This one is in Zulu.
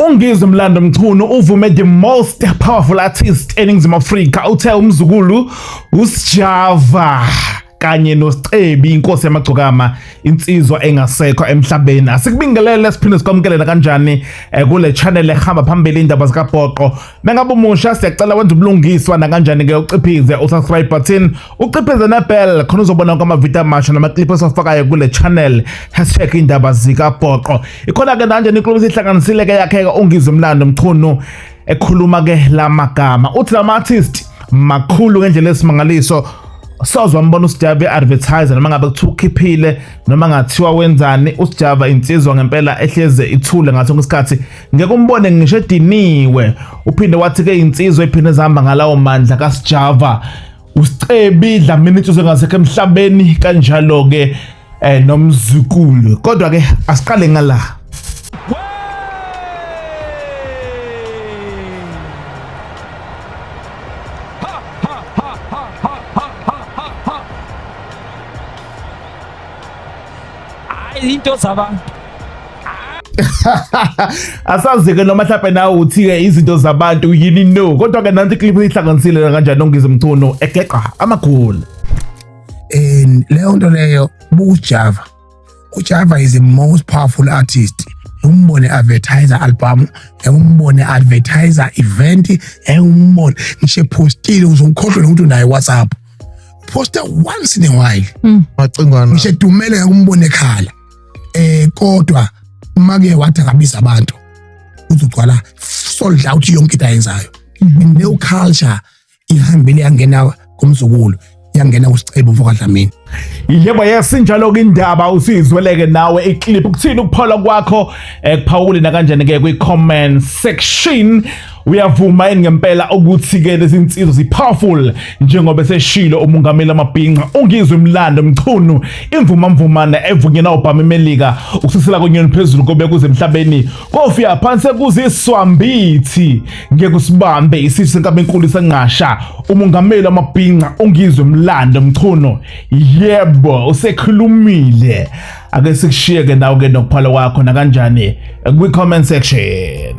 UNgizwe Mlando Mchunu uvume the most powerful artist eNingizimu Afrika, uthe umzukulu uSjava kanye noScebi inkosi yamagcokama, insizwa engasekho emhlabeni. Asikubingelele siphinde sikwamukele kanjani kule channel ehamba phambili indaba zikaBhoqo. Mengabe umusha siyacela wenze ubulungiswa nakanjani ke uciphize usubscribe button, uciphize nebell khona uzobona wonke amavidiyo amasha namaclip esiwafakayo kule channel #indabazikabhoqo. Ikhona ke nanje inkulumo esihlanganisile ke yakhe ke uNgizwe Mlando Mchunu ekhuluma ke lamagama, uthi lama artist makhulu ngendlela esimangaliso. Sozwa mbona uSjava advertiser noma ngabe kuthiwa ukhiphile noma ngathiwa wenzani, uSjava insizwa ngempela ehleze ithule ngaso isikhathi, ngeke umbone ngisho ediniwe. Uphinde wathi ke insizwa ephinde zihamba ngalawo mandla kaSjava uScebi Dlamini, insizwa engasekho emhlabeni, kanjalo ke nomzukulu. Kodwa ke asiqale ngala. Hayi, into zabantu. Asazi-ke noma mhlawumbe nawe uthi-ke izinto zabantu yini, no, kodwa-ke nansi iclip ihlanganisile kanjani uNgizwe Mchunu egeqa amagoli. And leyo nto leyo, buJava, uJava is the most powerful artist. Umbone advertiser album, umbone advertiser event, umbone ngisho postile, uzokhohlwa ukuthi unayo WhatsApp poster once in a while. Macingwana. Ngisho edumele ngeke umbone ekhala, kodwa make wathi akabiza abantu uzogcwala, sold out yonke into ayenzayo. And leyo culture ihambile yangena kumzukulu, yangena kuSicebo mfokaDlamini. Yebo, yes, injalo-ke indaba, usizweleke nawe iclip. Kuthini ukuphola kwakho? Kuphawule nakanjani ke kwi-comment section. Uyavuma yini ngempela ukuthi-ke lezi nsizwa zi-powerful njengoba eseshilo umongameli amabhinca uNgizwe Mlando Mchunu, imvumamvumane evunyelwa Obama eMelika, ukusisela konyoni phezulu kobe kuze emhlabeni kofika phansi kuziswambithi, ngeke usibambe isisu senkaba enkulu senqasha. Umongameli amabhinca uNgizwe Mlando Mchunu, yebo, usekhulumile. Ake sikushiyeke nawe ke nokuphala kwakho nakanjani kwi-comment section.